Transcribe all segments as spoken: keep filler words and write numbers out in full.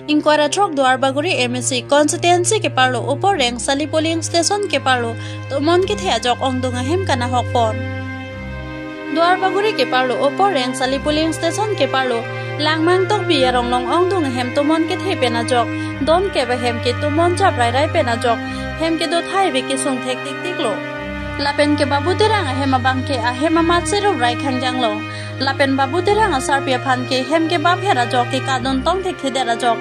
Ingkoi ra throk Duarbagori M A C constituency keparlo Upper Rengsali polling station keparlo tomon kethe ajok ongdung ahem kanahok pon. Duarbagori keparlo Upper Rengsali polling station keparlo Langmang Tokbi arong along ongdung ahem tomon kethe pen ajok don kep ahem ke tomon chap rairai pen ajok hem kedo thai ave kesung thek tiktiklo. Lapen ke Babu Terang ahem abang ke ahem amat serum rai khangjanglo. Lapen Babu Terang asarpi aphan ke hem kebap her ajok ke kadon tong thekthedet ajok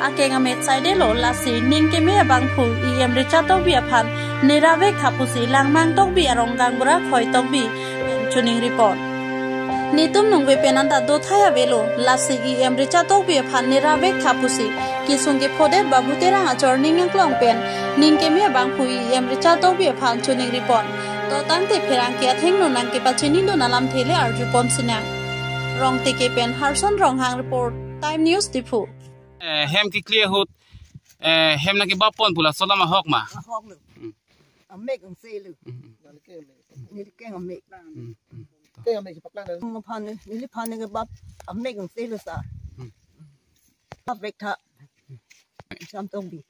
akeng amek saidelo, lasi ning keme abangphu E M Richard Tokbi aphan nera vek tha pusi Langmang Tokbi arong gaonbura Khoi Tokbi pen choningri pon. Netum nungve pen anta do thai avelo, lasi E M Richard Tokbi aphan nera vek tha pusi kesung kephodet Babu Terang achor ning angklong pen ning keme abangphu E M Richard Tokbi aphan choningri pon. To tangte pherangke athengno nangkepachinidun alamthe le arju pon sinang. Rongteke pen Harson Ronghang report, Time News Diphu. Eh, hem kekli ahut, eh, hem nangkebap pon pu laso alam ahok ma? Ahok lo. Hmm. Amek angse lo. Hmm. Neli keng amek. Hmm, hmm. Keng amek paklang. Mo phan, neli phan nangkebap amek angse lo sa. Hmm. Bap vek tha. Sam Tokbi.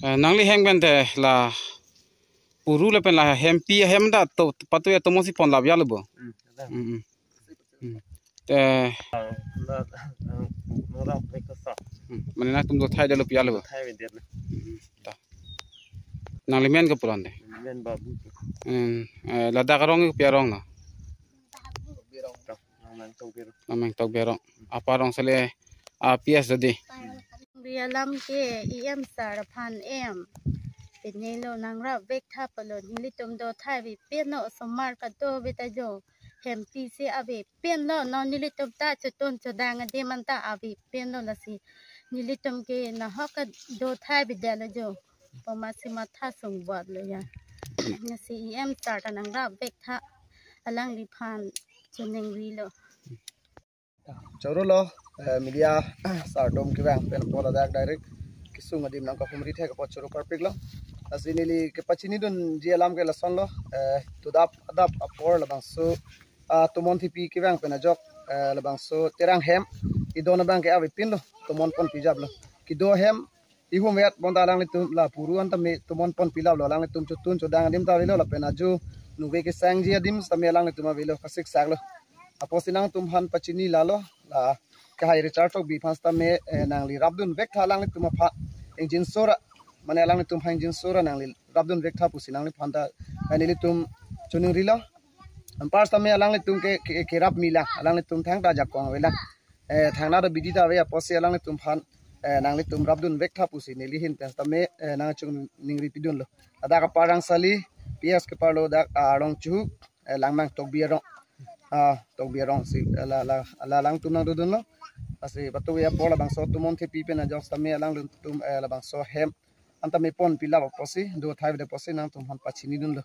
Eh, nangli heng pen te la puru lapen la hempi ahem ta to patu ya tomon si pon lap ya lo bo. Hmm, ada. Hmm, hmm. Hmm. Te Ah, na, na, na, na, na, sa. Hmm. Mane nangtum do thai det lo pu ya lo bo. Thai det lo. Hmm. Ta. Nangli men ke puran te. Men Babu. Hmm. Eh, ladak arong ke pi arong na? Langmang Tokbi arong. Langmang Tokbi arong. Apa arong sele, ah, P S jadi. Ri alam ke E M sir aphan em. Penelo nangrap vek tha pulo, nelitum do thai ave pen lo, osomar kado ave ta jo. Hempi si ave pen lo, non nelitum ta chotun chodang adim anta ave pen lo, lasi nelitum ke nahok kedo thai avedet lo jo. Poma si matha sung bot lo ya. Lasi E M sir ta nangrap vek tha, alangliphan choningrilo. Choro lo, eh, media sar atum kevang pen apot ladak direct kesung adim nangkahumri thek apot choro parpik lo. Lasi neli kepachinidunji alam ke lason lo, eh, to adap adap apor labangso, ah, tomon thepi kevang pen ajok, eh, labangso Terang hem idon abang ke ave pin lo, tomon ponpi jap lo. Kedo hem ihum vet bonta alanglitum la puru anta me tomon ponpi lap lo, alanglitum chotun chodang adim ta avelo lapen ajo nungve kesangji adim sitame alanglitum avelo, kasiksak lo. Apotsi nangtum aphan pachini lalo, la kehai Richard Tokbi aphan sitame, eh, nangli rapdun vek tha alanglitum aphan ingjinso ra, mane alanglitum aphan ingjinso ra nangli rapdun vek tha pusi nangliphan ta, eh, nelitum choningrilo. Anpar sitame alanglitum ke, ke, kerap me lang, alanglitum thangta ajakong avelang. Eh, thangta abidi ta ave apotsi alanglitum aphan, eh, nanglitum rapdun vek tha pusi neli ahin pen sitame, eh, nangchoningri pidun lo. Ladak apar Rengsali P S keparlo dak, ah, arong chuhuk, eh, Langmang Tokbi arong. Ah, Tokbi arong si, eh, la, la, la alangtum nangdodun lo. Lasi patu ya apor labangso tomon thepi pen ajok sitame alanglitum, eh, labangso hem anta me ponpi lap apotsi, do thai avedet apotsi nangtum aphan pachinidun lo.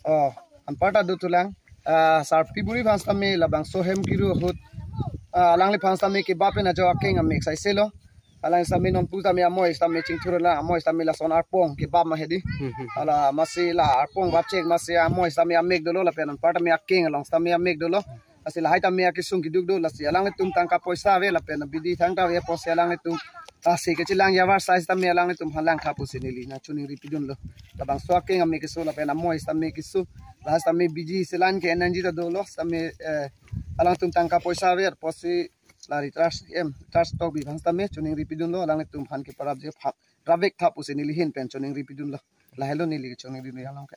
Oh, anparta do thulang, ah, sarpi buri aphan sitame labangso hem kiru ahut, ah, alangliphan sitame kebap pen ajok akeng amek saise lo. Alang sitame nonpu sitame amoi sitame chingthur la, amoi sitame lason arpong kebap ma hedi. Hmm, hmm. Hala masi la arpong bap chek masi amoi sitame amek dolo lapen anparta me akeng along sitame amek dolo. Lasi lahai tame akesung keduk do, lasi alanglitum tangka poisa ave lapen abidi thangta ave apotsi alanglitum, ah, si kechelang yavar sai sitame alanglitum aphan lang tha pusi neli nangchoningri pidun lo. Labangso akeng amek keso lapen amoi sitame keso, la sitame biji selan ke enanji ta dolo sitame, eh, alangtum tangka poisa ave apotsi la Richard M, Richard Tokbi aphan sitame choningri pidun lo, alanglitum aphan keparapji aphan rap vek tha pusi neli ahin pen choningri pidun lo. Lahelo neli choningri lo alam ke.